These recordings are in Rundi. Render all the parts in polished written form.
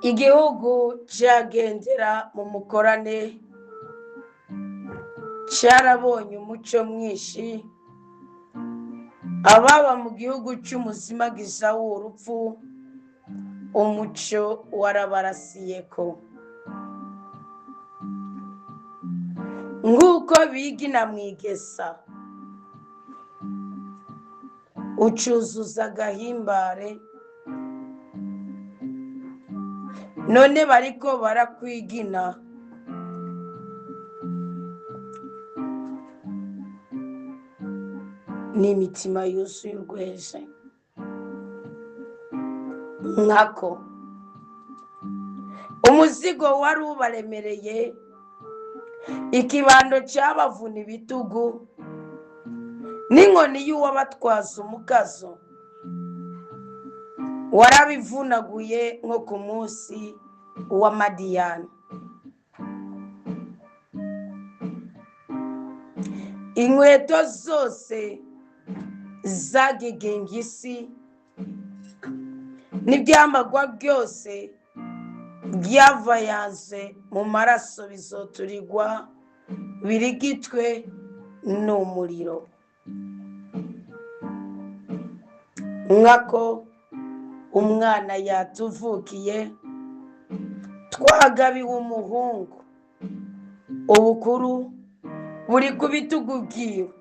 Igihugu cyagendera mu mukorane cyarabonye umuco mwinshi, ababa mu gihugu cy'umuzimagiza w'urupfu umuco warabarasiyeko. Nk'uko bigina mwigesa ucuzuza agahimbare, none bariko barakwigina. N'imitima yuzuye urweze nkako umuzigo wari ubaremereye, ikibando cyabavuna ibitugu, n'inkoni y'uwabatwaza umukazo warabivunaguye nko ku munsi wa Madiyani. Inkweto zose zagegembye isi, n'ibyambagwa byose byavayanze mu maraso bizoturigwa birigitwe n'umuriro. Nkako umwana yatuvukiye, twagabiwe umuhungu, ubukuru buri ku bitugu byiwe.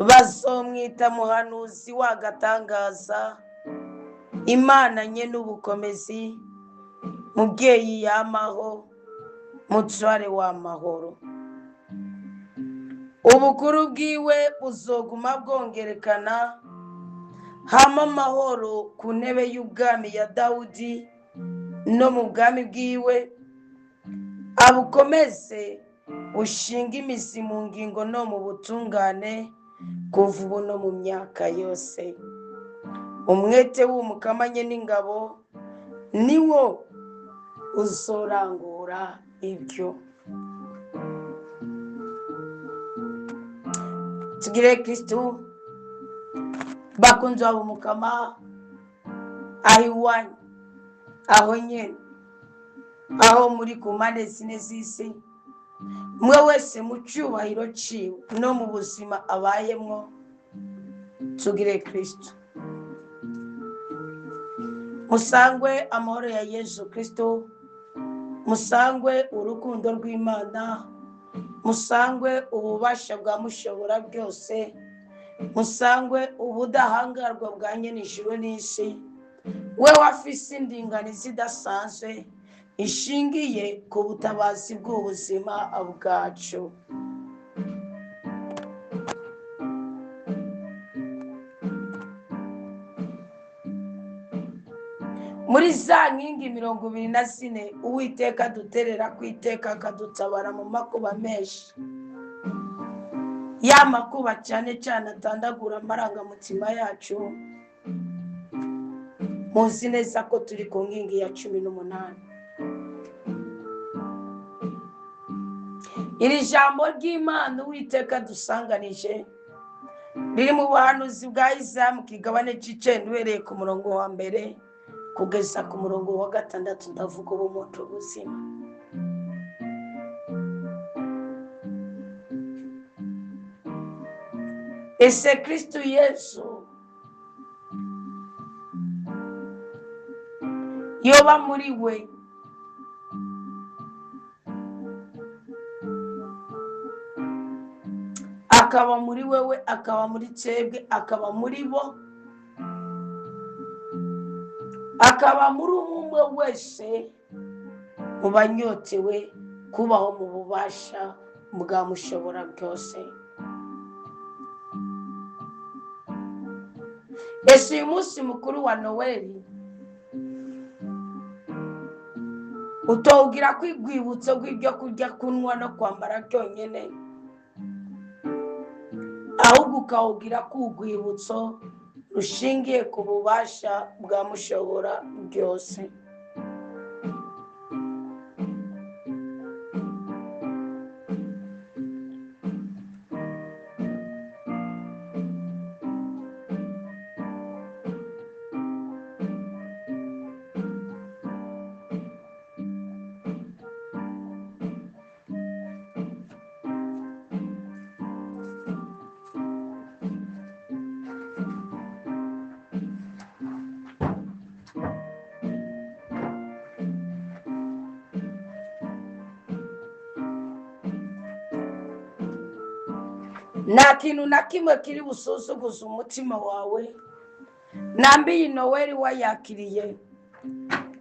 Bazomwita muhanuzi w'agatangaza, Imana nye n'ubukomezi, mubyeyi yamaho, mutware w'amahoro. Ubukuru bwiwe buzoguma bwongerekana, hama amahoro ku ntebe y'ubwami ya Dawudi no mu bwami bwiwe, abukomeze bushinge imizi mu ngingo no mu butungane, kuva ubu no mu myaka yose. Umwete w'umukamanye n'ingabo niwo uzorangura ibyo. Tugire Kristu bakunzi babo mukama, aho iwanyu, aho nyene, aho muri ku mpande zine z'isi, mwe wese mu cyubahiro ciwe no mu buzima abayemwo, tugire Kristu. Musangwe amahoro ya Yesu Kristo, musangwe urukundo rw'Imana, musangwe ububasha bwa mushobora byose, musangwe ubudahangarwa bwa nyenijuru n'isi, we wafise indinganizo idasanzwe ishingiye ku butabazi bw'ubuzima bwacu. Muri za nkingi 24 Uwiteka aduterera kwiteka akadutabara mu makuba menshi, ya makuba cyane cyane atandagura amarangamutima yacu. Muzi neza ko turi ku nkingi ya 18. Iri jambo ry'Imana Uwiteka dusanganije riri mu buhanuzi bwa Isaya mu kigabane cy'icenda uhereye ku murongo wa mbere kugeza ku murongo wa 6. Ndavuga ubumuntu buzima. Ese Kristo Yesu yoba muri we akaba muri wewe, akaba muri twebwe, akaba muri bo, akaba muri umwe wese mu banyotewe kubaho mu bubasha bwa mushobora byose. Ese uyu munsi mukuru wa Noheli utawugira kwigwibutso rw'ibyo kurya, kunywa no kwambara byonyine, ahubwo ukawugira kugwibutso rushingiye ku bubasha bwa mushobora byose. Nta kintu na kimwe kiri busuzuguze umutima wawe. Nambi iyi Noweli wayakiriye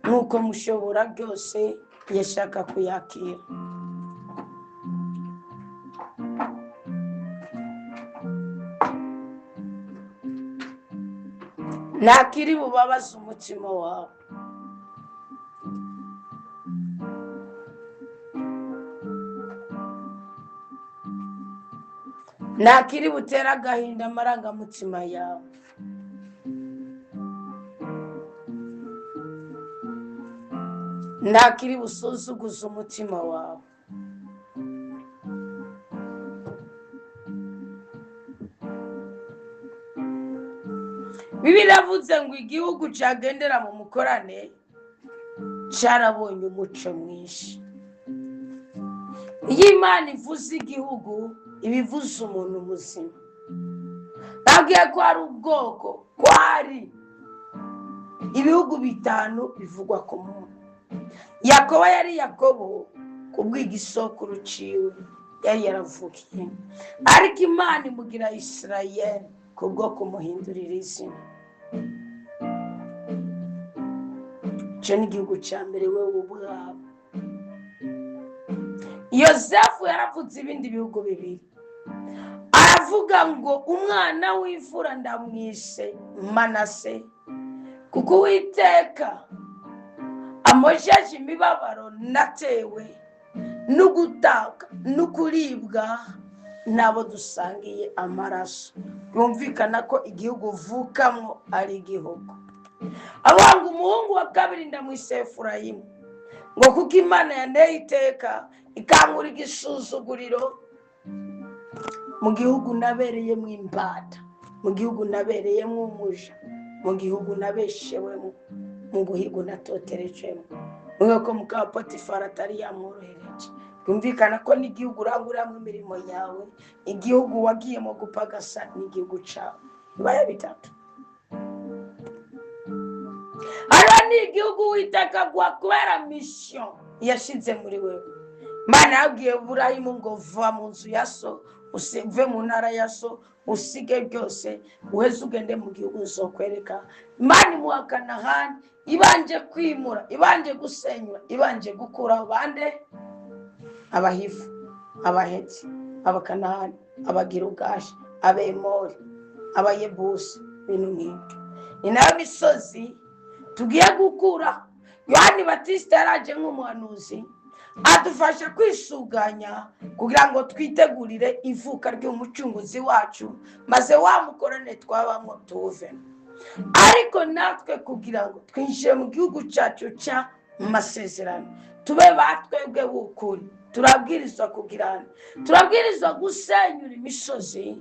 nk'uko mushobora byose yashaka kuyakira. Nta kiri bubabaze umutima wawe. Nta kiri butere agahinda amarangamutima yawe. Nta kiri busuzuguze umutima wawe. Bibiliya iravuze ngo igihugu cyagendera mu mukorane cyarabonye umuco mwinshi. Iyo Imana ivuze igihugu, iba ivuze umuntu muzima. Nabwiye ko ari ubwoko, ko ari ibihugu 5 bivugwa ku muntu. Yakobo yari Yakobo kubw'igisokuru ciwe yari yaravukiye, ariko Imana imugira Isirayeli kubwo kumuhindurira izina. Ico ni igihugu ca mbere wewe ubwawe. Yozefu yaravuze ibindi bihugu 2, aravuga ngo umwana w'imfura ndamwise Manase, kuko Uwiteka amojeje imibabaro natewe n'ugutaka n'ukuribwa n'abo dusangiye amaraso. Byumvikana ko igihugu uvukamwo ari igihugu. Avuga ngo umuhungu wa kabiri ndamwise Efurayimu, ngo kuko Imana yanteye iteka ikankura igisuzuguriro mu gihugu nabereyemo imbata, mu gihugu nabereyemo umuja, mu gihugu nabeshewemo, mu buhigo natoterejwemo. Mwibuke ko muka Potifari atari yamworohereje. Byumvikana ko n'igihugu uranguramo imirimo yawe, igihugu wagiyemo gupagasa n'igihugu cyawe. Bibaye 3. Hariho n'igihugu Uwiteka aguha kubera mission yashize muri wewe. Imana yabwiye Burayimu ngo va mu nzu ya so, uve mu ntara ya so, usige byose, uheze ugende mu gihugu nzokwereka. Imana imuha Kanahani, ibanje kwimura, ibanje gusenyura, ibanje gukuraho bande? Abahivu, Abaheti, Abakanahani, Abagirugashi, Abemori, Abayebusi, ibintu nk'ibyo. Ni nayo misozi tugiye gukura. Yohani Batista yaraje nk'umuhanuzi adufasha kwisuganya kugira ngo twitegurire ivuka ry'umucunguzi wacu, maze wa mukorane twabamo tuwuvemo. Ariko natwe kugira ngo twinjire mu gihugu cyacu cya masezerano, tube batwebwe b'ukuri, turabwirizwa kugirana, turabwirizwa gusenyura imisozi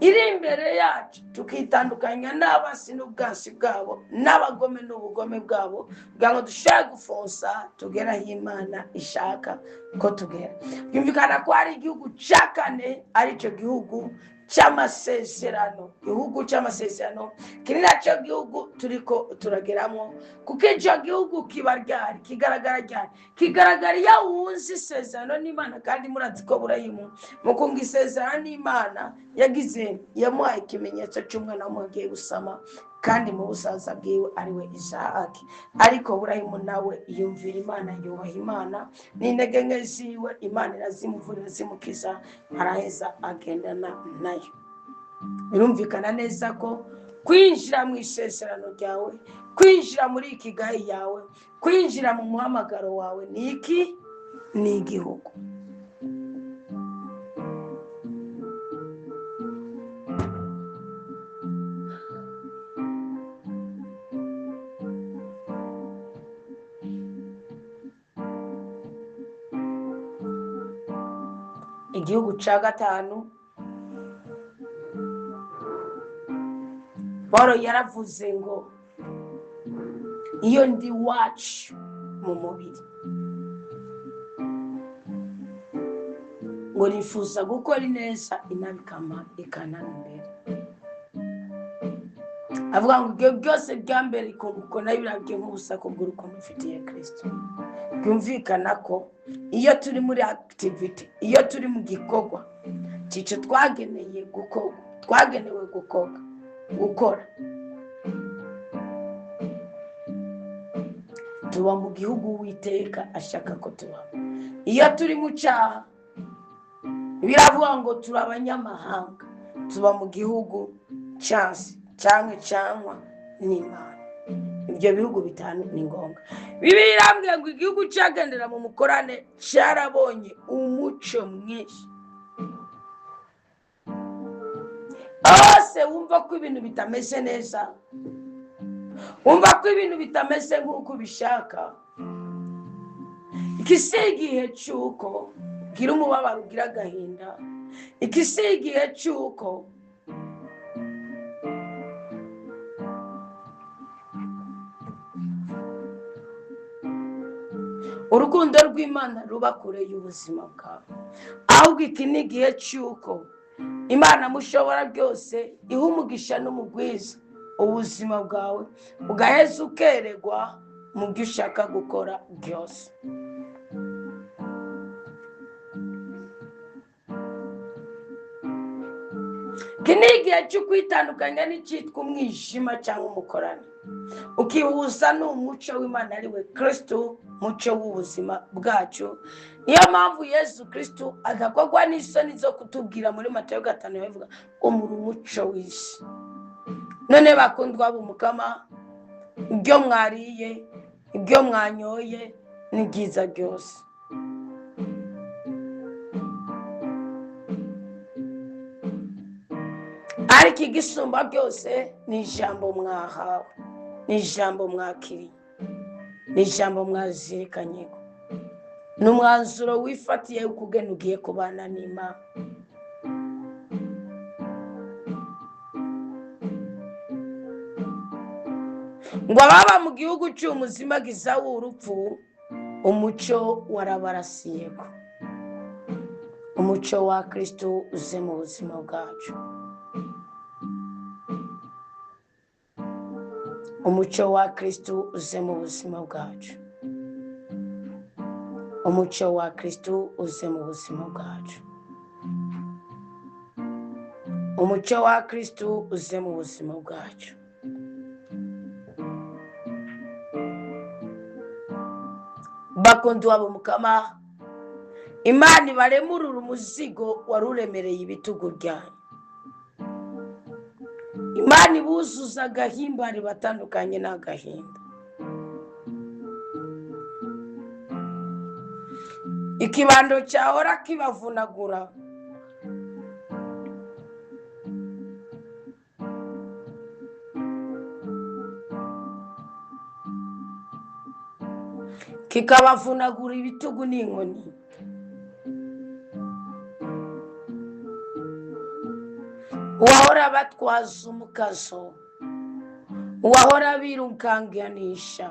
iri imbere yacu, tukitandukanya n'abasi n'ubwasi bwabo, n'abagome n'ubugome bwabo, kugira ngo dushobore gufonsa tugere aho Imana ishaka ko tugera. Byumvikana ko hari igihugu cya kane, aricyo gihugu cy'amasezerano. Igihugu cy'amasezerano kiri nacyo gihugu turiko turageramo, kuko icyo gihugu kiba ryari, kigaragara ryari, kigaragara iyo wunze isezerano n'Imana. Kandi murazi ko Burayimu mu kunga isezerano n'Imana yagize, yamuhaye ikimenyetso cy'umwana w'umugiye gusama, kandi mu busaza bwiwe ariwe Isahaki. Ariko Burayimu nawe yumvira Imana, yubaha Imana, n'intege nke ziwe Imana irazimuvura, irazimukiza, araheza agendana nayo. Birumvikana neza ko kwinjira mu isezerano ryawe, kwinjira muri ikigai yawe, kwinjira mu muhamagaro wawe ni iki? Ni igihugu. Igihugu cya gatanu, Paul yaravuze ngo iyo ndi wacu mu mubiri, ngo nifuza gukora ineza inabikama ikanana imbere. Avuga ngo ibyo byose bya mbere ikunguko nayo birabye nk'ubusa kubw'urukundo mfitiye Kristo. Byumvikana ko iyo turi muri activity, iyo turi mu gikorwa Cyico twageneye gukora, twagenewe gukora. Tuba mu gihugu Uwiteka ashaka ko tuba. Iyo turi mu cyaha biravuga ngo turi abanyamahanga, tuba mu gihugu cyansi cyangwa cyangwa n'Imana. Ibyo bihugu bitanu ni ngombwa. Bibiliya irambwira ngo igihugu cyagendera mu mukorane cyarabonye umuco mwinshi. Hose wumva ko ibintu bitameze neza, wumva ko ibintu bitameze nk'uko ubishaka, iki si igihe cy'uko ugira umubabaro, ugira agahinda. Iki si igihe cy'uko urukundo rw'Imana ruba kure y'ubuzima bwawe, ahubwo iki ni igihe cy'uko Imana mushobora byose iha umugisha n'umugwiza ubuzima bwawe, ugaheza ukeregwa mu byo ushaka gukora byose. Iki ni igihe cyo kwitandukanya n'icyitwa umwijima cyangwa umukorano, ukihuza n'umuco w'Imana ari we Kristo, muco w'ubuzima bwacu. Niyo mpamvu Yesu Kristo adakogwa n'isoni zo kutubwira muri Matayo 5 yavuga ngo muri umuco w'isi. None bakundwa b'Umukama, ibyo mwariye, ibyo mwanyoye ni byiza byose. Ariko igisumba byose ni ijambo mwahawe, ni ijambo mwakiriye, ni ijambo mwazirikanyeko, ni umwanzuro wifatiye ukugena ugiye kubana n'Imana. Ngo ababa mu gihugu cy'umuzimagiza w'urupfu, umucyo warabarasiyeko. Umucyo wa Kristo uze mu buzima bwacu. Umucyo wa Kristo uze mu buzima bwacu. Umucyo wa Kristo uze mu buzima bwacu. Umucyo wa Kristo uze mu buzima bwacu. Bakundwa b'Umukama, Imana ibaremurura umuzigo waruremereye ibitugu byanyu. Imana ibuzuza agahimbari batandukanye n'agahinda. Ikibando cyahora kibavunagura kikabavunagura ibitugu n'inkoni. Uwahora batwaza umukazo, uwahora birukanganisha,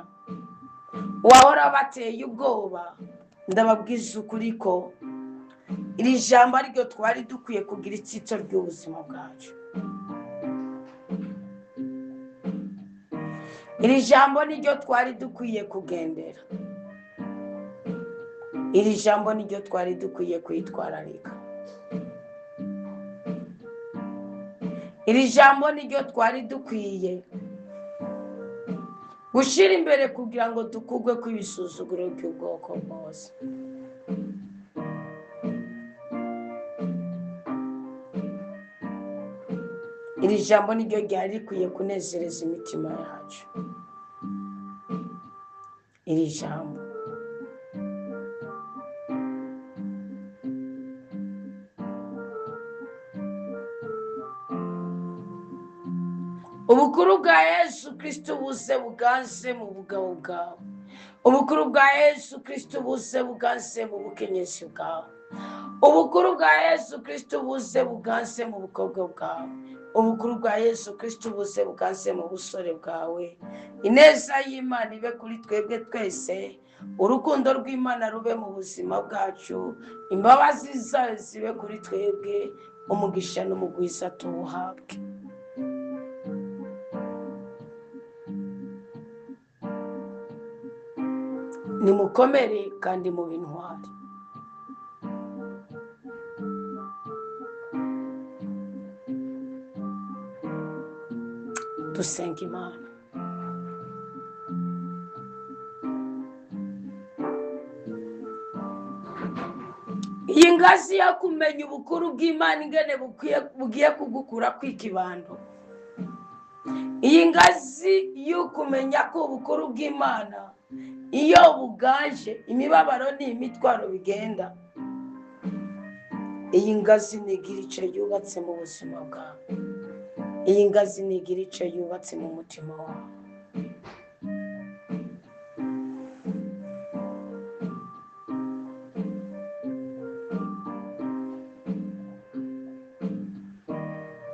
uwahora bateye ubwoba, ndababwiza ukuri ko iri jambo ariryo twari dukwiye kugira itsitso ry'ubuzima bwacu. Iri jambo niryo twari dukwiye kugendera. Iri jambo niryo twari dukwiye kwitwararika. Iri jambo niryo twari dukwiye gushyira imbere kugira ngo dukugwe kw'ibisuzuguro by'ubwoko bwose. Iri jambo niryo ryari rikwiye kunezereza imitima yacu. Iri jambo ubukuru bwa Yesu Kristo buze buganze mu bugabo bwawe. Ubukuru bwa Yesu Kristo buze buganze mu bukenyezi bwawe. Ubukuru bwa Yesu Kristo buze buganze mu bukobwa bwawe. Ubukuru bwa Yesu Kristo buze buganze mu busore bwawe. Ineza y'Imana ibe kuri twebwe twese. Urukundo rw'Imana rube mu buzima bwacu. Imbabazi zayo zibe kuri twebwe. Umugisha n'umugwiza tuwuhabwe. Nimukomere kandi mube intwari. Dusenga Imana. Iyi ngazi yo kumenya ubukuru bw'Imana ingene bugiye kugukura kw'ikibando. Iyi ngazi yo kumenya ko ubukuru bw'Imana iyo bugaje imibabaro n'imitwaro bigenda. Iyi ngazi nigira icyo yubatse mu buzima bwawe. Iyi ngazi nigira icyo yubatse mu mutima wawe.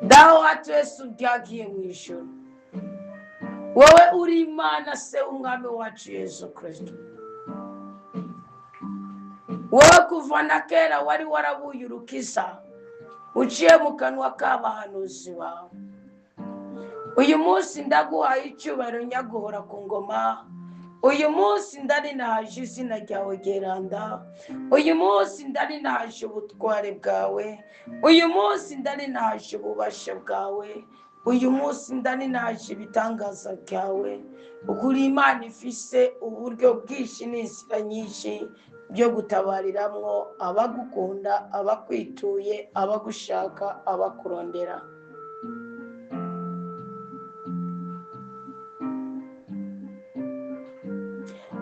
Dawe wa twese ubyagiye mu ijuru, wowe uri Imana se w'umwami wacu Yesu Kristo, wowe kuva na kera wari warabuye urukiza uciye mu kanwa k'abahanuzi bawe. Uyu munsi ndaguhaye icyubahiro nyaguhora ku ngoma. Uyu munsi ndarinahaje izina ryawe geranda. Uyu munsi ndarinahaje ubutware bwawe. Uyu munsi ndarinahaje ububasha bwawe. Uyu munsi ndarinahaje ibitangaza byawe. Ukuri Imana ifise uburyo bwinshi n'inzira nyinshi byo gutabariramwo abagukunda, abakwituye, abagushaka, abakurondera.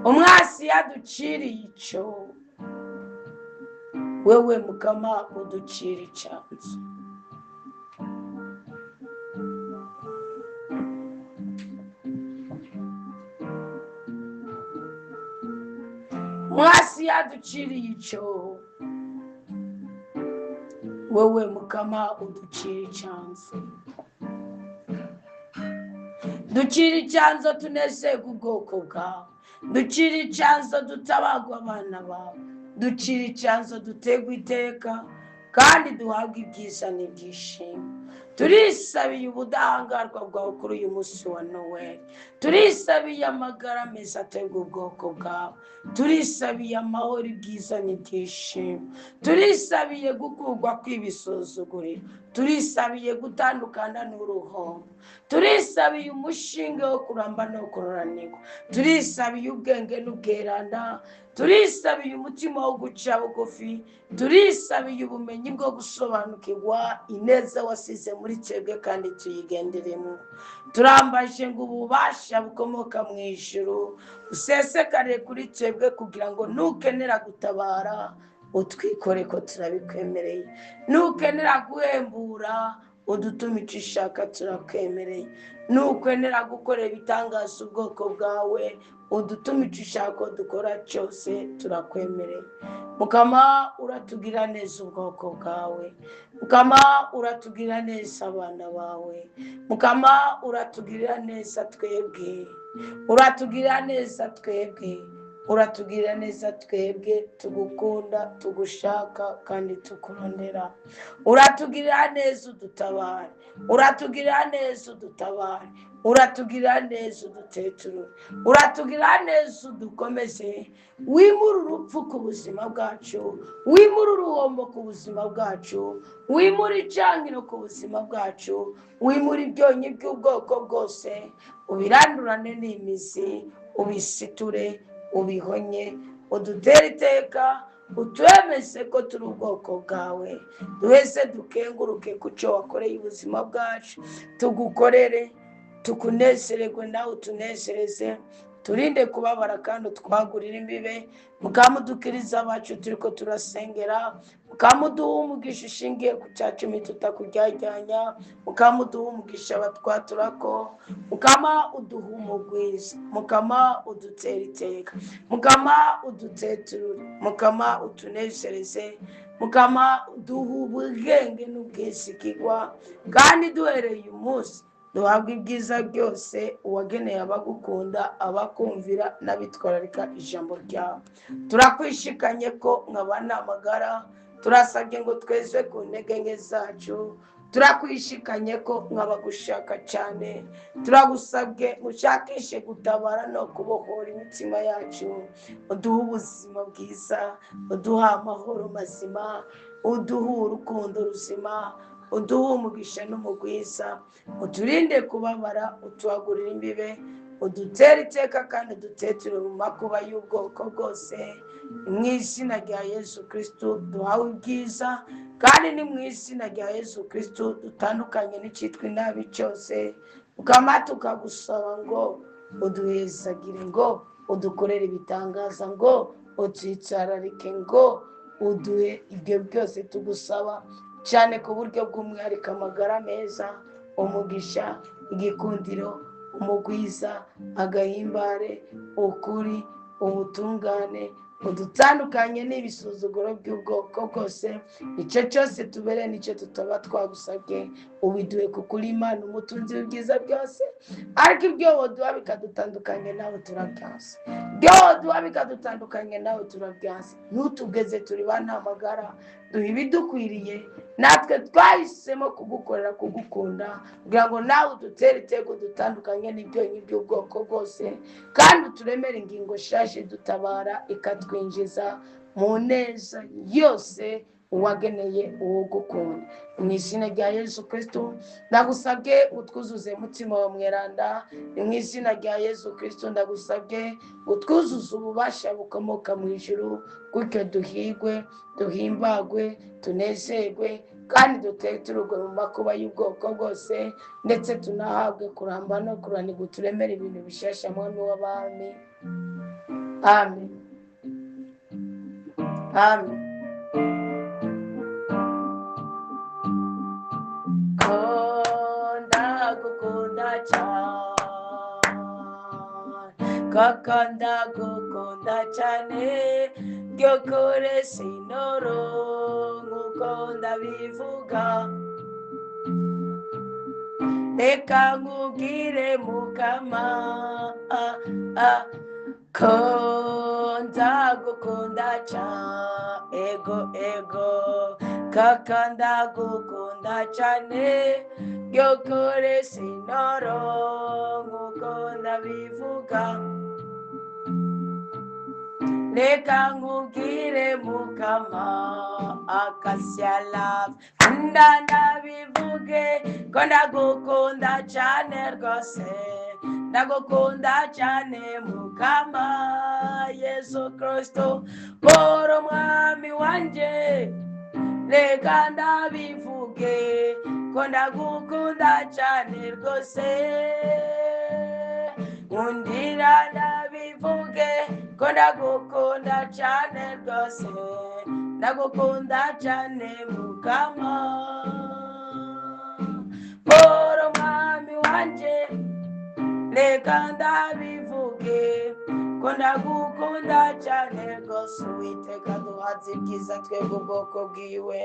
Umwasi yaduciriye ico, wewe Mukama uducira icanzu. Umwasi yaduciriye ico, wewe Mukama uducira icanzu. Ducira icanzu tunezerwe ubwoko bwawe. Ducira icanzo dutabagwa abana bawe. Ducira icanzo dutegwa iteka kandi duhabwe ibyiza n'ibyishimo. Turisabiye ubudahangarwa bwawe kuri uyu munsi wa Noel. Turisabiye amagara meza ategwa ubwoko bwawe. Turisabiye amahoro, ibyiza n'ibyishimo. Turisabiye gukurwa kw'ibisuzuguriro. Turisabiye gutandukana n'uruhombo. Turisabiye umushinga wo kuramba no kuroranirwa. Turisabiye ubwenge n'ubweranda. Turisabiye umutima wo guca bugufi. Turisabiye ubumenyi bwo gusobanukirwa ineza wasize muri twebwe kandi tuyigenderemo. Turambaje ngo ububasha bukomoka mu ijuru busesekare kuri twebwe kugira ngo nukenera gutabara utwikore ko turabikwemereye, nukenera guhembura udutume icyo ushaka turakwemereye, nukenera gukorera ibitangaza ubwoko bwawe udutume icyo ushaka dukora cyose turakwemereye. Mukama uratugira neza ubwoko bwawe. Mukama uratugira neza abana bawe. Mukama uratugirira neza twebwe. Uratugirira neza twebwe. Uratugirira neza twebwe tugukunda, tugushaka kandi tukurondera. Uratugirira neza udutabare. Uratugirira neza udutabare. Uratugirira neza uduteturure. Uratugirira neza udukomeze. Wimure urupfu ku buzima bwacu. Wimure uruhombo ku buzima bwacu. Wimure icangiro ku buzima bwacu. Wimure ibyonyi by'ubwoko bwose. Ubirandurane n'imizi, ubisiture, ubihonye, udutere iteka, utwemeze ko turi ubwoko bwawe. Duheze dukenguruke ku cyo wakoreye ubuzima bwacu, tugukorere, tukunezererwe nawe utunezereze, turinde kubabara kandi utwagurire imbibe. Mukamudukiriza abacu turiko turasengera, mukamuduha umugisha ushingiye ku cya cumi tutakuryajyanya, mukamuduha umugisha batwaturako, mukama uduha umugwiza, mukama udutera iteka, mukama uduteturure, mukama utunezereze, mukama uduha ubwenge n'ubwizigirwa, kandi duhereye uyu munsi duhabwe ibyiza byose uwageneye abagukunda, abakumvira n'abitwararika ijambo ryawe. Turakwishikanye ko nkaba amagara, turasabye ngo tweze ku ntege nke zacu. Turakwishikanye ko nkabagushaka cyane, turagusabye ushakishe gutabara no kubohora imitima yacu, uduhe ubuzima bwiza, uduhe amahoro mazima, uduhe urukundo ruzima, Uduhe umugisha n'umugwiza, uturinde kubabara, utuhagurire imbibe, udutere iteka kandi uduteture mu makuba y'ubwoko bwose. Mu izina rya Yesu Kristo duhawe ubwiza, kandi ni mu izina rya Yesu Kristo dutandukanye n'icyitwa inabi cyose. Ukama tukagusaba ngo uduhezagire, ngo udukorere ibitangaza, ngo utwitsararike, ngo uduhe ibyo byose tugusaba, cyane ku buryo bw'umwihariko amagara meza, umugisha, igikundiro, umugwiza, agahimbare, ukuri, ubutungane, udutandukanye n'ibisuzuguro by'ubwoko bwose. Icyo cyose tubereye nicyo tutaba twagusabye, ubiduhe kuko uri Imana umutunzi w'ibyiza byose. Ariko ibyo woduha bikadutandukanye nawe turabyanse, ibyo woduha bikadutandukanye nawe turabyanse. Ntutugeze turi ba ntamagara, duha ibidukwiriye, natwe twahisemo kugukorera, kugukunda, kugira ngo nawe udutere itego dutandukanye n'ibyonyi by'ubwoko bwose, kandi uturemere ingingo nshyashya idutabara ikatwinjiza mu neza yose uwageneye uwo gukunda. Mu izina rya Yesu Kristo ndagusabye utwuzuze mutima wa mweranda. Ni mu izina rya Yesu Kristo ndagusabye utwuzuze ububasha bukomoka mu ijuru, gutyo duhigwe, duhimbagwe, tunezerwe, kandi duteturwe mu makuba y'ubwoko bwose, ndetse tunahabwe kuramba no kuranirwa, uturemere ibintu bishasha, Mwami w'abami. Amen. Amen. Ndagukunda cyane, koko ndagukunda cyane, by'ukuri sinoro nk'uko ndabivuga. Reka nkubwire Mukama ko ndagukunda cyane, ego ego, koko ndagukunda cyane, by'ukuri sinoro nk'uko ndabivuga. Reka nkubwire Mukama Acacia Love, nkunda ndabivuge ko ndagukunda cyane rwose, ndagukunda cyane Mukama Yesu Kristo, bora umwami wanjye. Reka ndabivuge ko ndagukunda cyane rwose, nkundira ndabivuge ko ndagukunda cyane rwose, ndagukunda cyane Mukama, bora umwami wanjye. Reka ndabivuge ko ndagukunda cyane rwose. Uwiteka duhatse ibyiza twebwe ubwoko bwiwe.